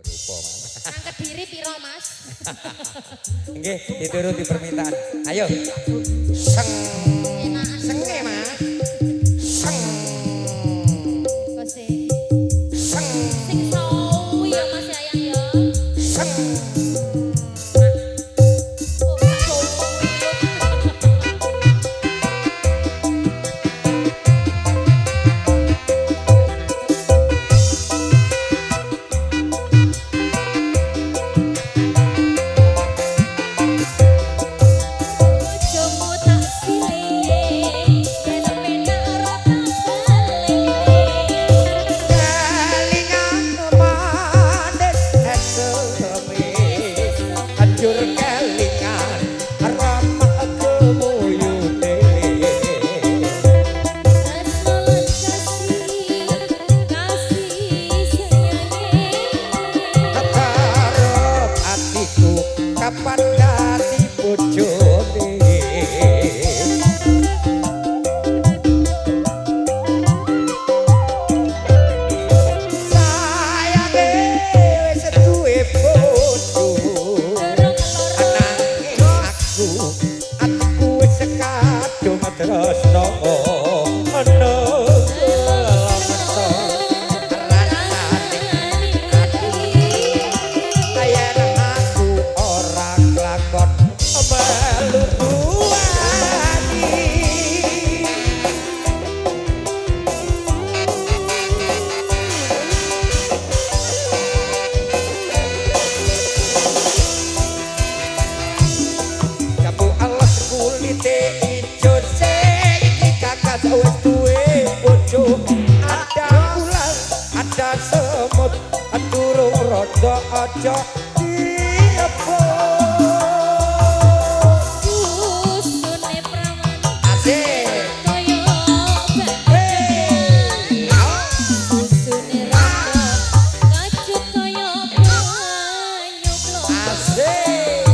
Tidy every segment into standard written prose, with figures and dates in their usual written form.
Rupa, Mas. Nang Kediri piro, Mas? Nggih, dituruti permintaan. Ayo. Seng. Enakan. Senge, Mas. Seng. Kok sih? Seng. Sing sawi ya Mas Yayang ya. Seng. Oh, sawi. Bojomu tak silih, yen penak ora tak baleni. Kelingan manis eseme, hancur kelingan ramah kemuyune. Tresno lan kasih, kasih sayange. Karep atiku kapan dadi bojone. Sayange wis duwe bojo, Durung loro. Ananging aku atiku wis kadung tresno. Ana kelongso rasane yen aku ora klakon melu duweni. Jambu alas kulite ijo sing iki kakas wis duwe bojo. Ada ular, ada semut, durung rondo aja direbut. Susune prawan Asik. kaya Hey. Susune rondo kacut kaya banyu blonjo. Asik.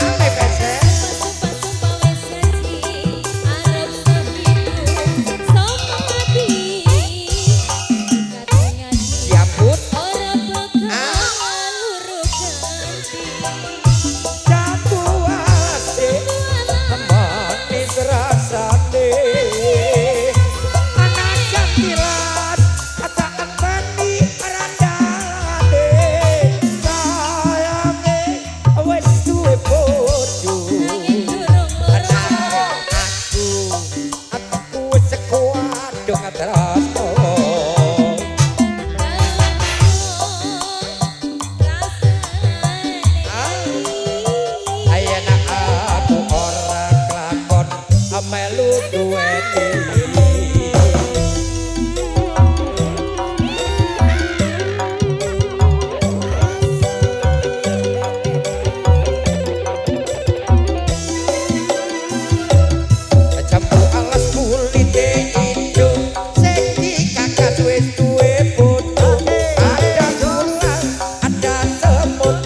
Ale pese. Sumpah-sumpah wis janji arep sehidup semati. Katanya Siaput. ora bakal luru ganti. Jambu asik manis rasane. Anak jatilas kata anteni randane. Sayange wis duwe bojo. Nanging durung loro. Aku aku wis kuwadung tresno. Ayen aku ora klakon melu duweni. Jambu alas kulite ijo sing dikakas wis duwe bojo. Ada ular, ada semut,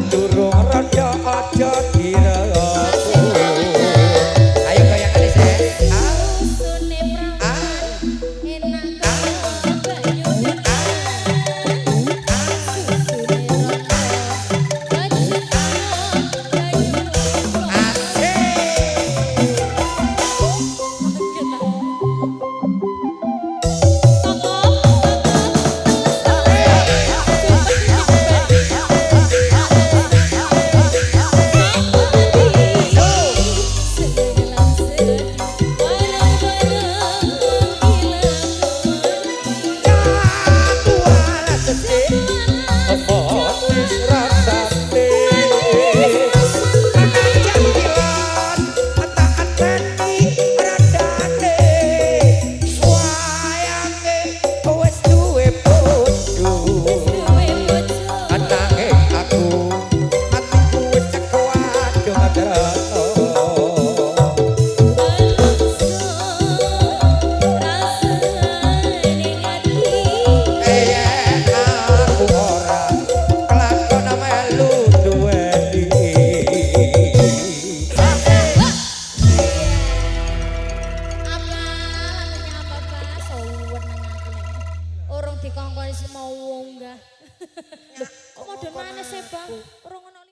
durung rondo aja direbut. Ayo goyang alis. Susune prawan Dikongkon mau munggah. Loh, kok modern mana sih, Bang?